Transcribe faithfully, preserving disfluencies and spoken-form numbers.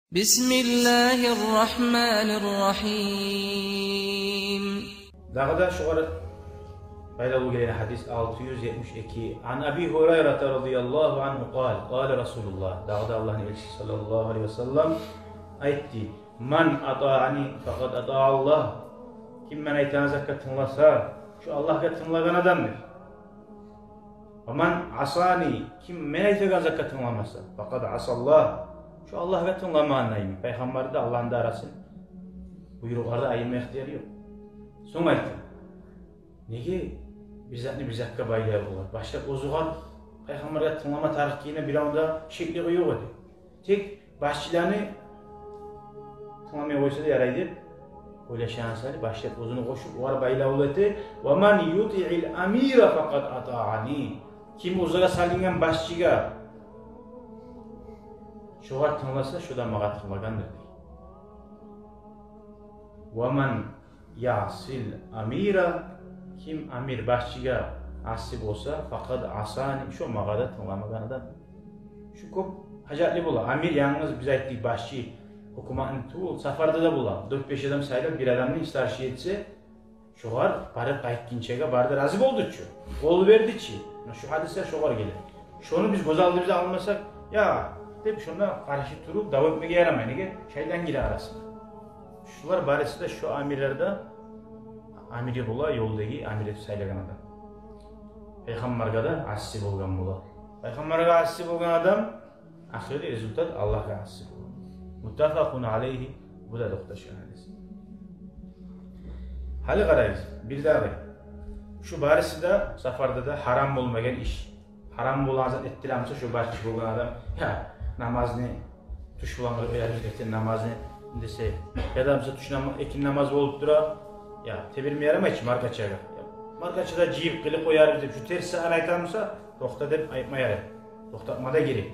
بسم الله الرحمن الرحيم. Дагъы да шугъар байлавлу гелген гьадис алты юз етмиш эки. عن أبي هريرة رضي الله عنه قال: قال رسول الله. Дагъы да Аллагьны элчиси саллаллагьу алайгьи ва саллам айтды: من أطاعني فقد أطاع الله. Ким мен айтагъан затгъа тынгласа, шо Аллагьгъа тынглагъан адамдыр. ومن عصاني, ким мен айтагъан затгъа тынгламаса, فقد عصى الله, шо Аллагьгъа тынгламагъан йимик. Пайхаммар да, Аллагьны да арасын буйрукъларда айырма ихтияры ёкъ. Сонг айтды: неге бир затны бир затгъа байлап бола? Башлап оьзюгер пайхаммаргъа тынглама тарыкъ экенине бир авунда шеклик ёкъ эди. Тек башчыланы тынгламай къойса да ярай деп ойлашагъан саялы, башлап оьзюню къошуп, огъар байлавлу эте: ومن يطع الأمير فقد أطاعني. Ким оьзюне салынгъан башчыгъа, шогъар тынгласа, шо да магъа тынглагъандыр, дей. ومن يعص الأمير, ким амир, башчыгъа асси болса, فقد عصاني, шо магъа да тынгламагъан адам. Шу кёп гьажатлы бола. Амир янгыз, биз айтдыкъ, башчы, гьукуматны тюгюл, сапарда да бола. Дёрт-беш адам сайлап, бир адамны старший этсе, шогъар барып къайтгъынчагъа бары да рази болду чу, къол берди чи. Муна шу гьадислер шогъар геле. Шону биз гёз алдыбызгъа алмасакъ, я деп, шонда къаршы туруп дав этмеге ярамай. Неге? Шайтан гире арасына. Шулар барысы да, шо амирлер де, амири бола ёлдагъы амир этип сайлагъан адам. Пайхаммаргъа да асси болгъан бола. Пайхаммаргъа асси болгъан адам, ахыры результат Аллагьгъа асси бола. متفق عليه, бу да токъташгъан гьадис. Гьали къарайбыз, бирдагъы. Шу барысы да сапарда да гьарам болмагъан иш. Гьарам болгъан зат этдире буса, шо башчы болгъан адам, я намазны тюш булан къылып къоярбыз, эртен намазны десе, яда буса тюш нама-, экинни намаз болуп тура, я теберме ярамай чы маркачагъа. Я маркачада жыйып къылып къоярбыз деп, шу терс затны айта буса, токъта деп айтма ярай. Токътатма да герек.